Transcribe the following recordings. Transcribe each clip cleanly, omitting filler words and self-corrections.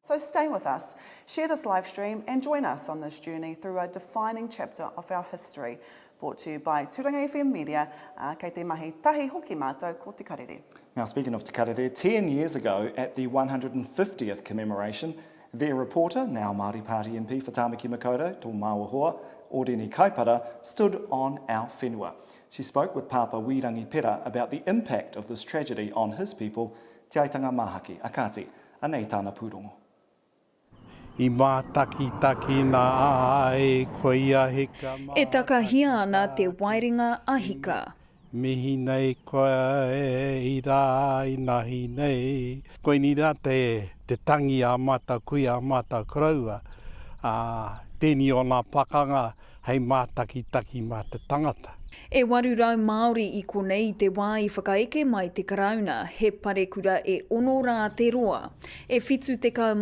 So stay with us, share this live stream and join us on this journey through a defining chapter of our history. Brought to you by Turanga FM Media, ā, kei te mahi tahi hoki mātou ko Te Karere. Now speaking of Te Karere, 10 years ago at the 150th commemoration, their reporter, now Māori Party MP for Tāmaki Makaurau, tō māua hoa, Oriini Kaipara, stood on our whenua. She spoke with Pāpā Wīrangi Pera about the impact of this tragedy on his people, Te Aitanga Māhaki, a kāti, Anei tāna pūrongo. I mātakitakina ai koia hika mātakitaki. E takahia ana te waerenga a Hika. Mihi nei koe i rā inahi nei. Koinei rā te te tangi a mātou kuia a mātou koroua, ā, tēnei o nā pakanga hei mātakitaki mā te tangata. E 800 Māori i konei i te wā i whakaeke mai te Karauna, he parekura e ono rā te roa. E 71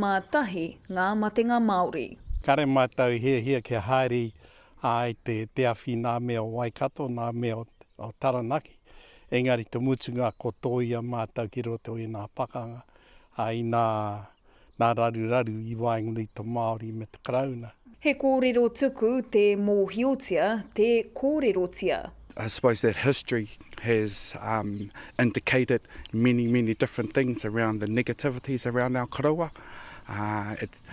ngā matenga Māori. Kare mātou i hiahia kia haere ai te te awhi nā mea o Waikato, nā mea o Taranaki, engari te mutunga ko tōia mātou ki roto i nā pakanga, ā, i nā nā raruraru i waenganui i te Māori me te Karauna. He kōrero tuku tē mōhiotia, tē kōrerotia. I suppose that history has um, indicated many, many different things around the negativities around our koroua. Uh, it's,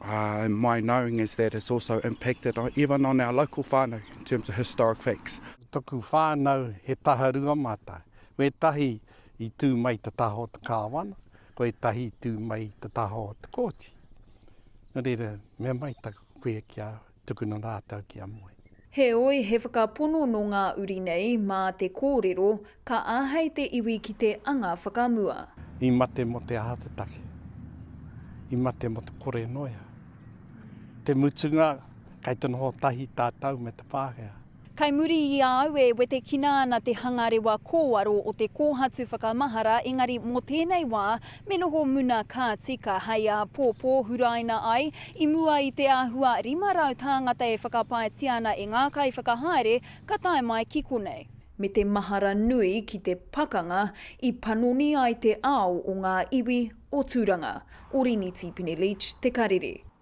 uh, my knowing is that it's also impacted on, even on our local whānau in terms of historic facts. Toku whānau he taharua mātou. Wētahi i tū mai te taha o te kāwana, ko ētahi i tū mai i te taha o te kōti. Nō reira, mea mai taku kuia kia tukuna rātou kia moe. Heoi, he whakapono nō ngā uri nei, mā te kōrero, ka āhei te iwi ki te anga whakamua. I mate mō te aha te take? I mate mō te kore noea. Te mutunga, kei te noho tahi tātou me te Pākehā. Kei muri i a au e wetekina ana te hangarewa kōaro o te kōhatu whakamahara engari mō tēnei wā me noho muna ka tika hei āpōpō huraina ai i mua i te āhua 500 tāngata e whakapaetia ana e ngā kaiwhakahaere ka tae mai ki konei me te mahara nui ki te pakanga i panoni ai te ao o ngā iwi o Tūranga. Orini Tīpene-Leach, Te Karere.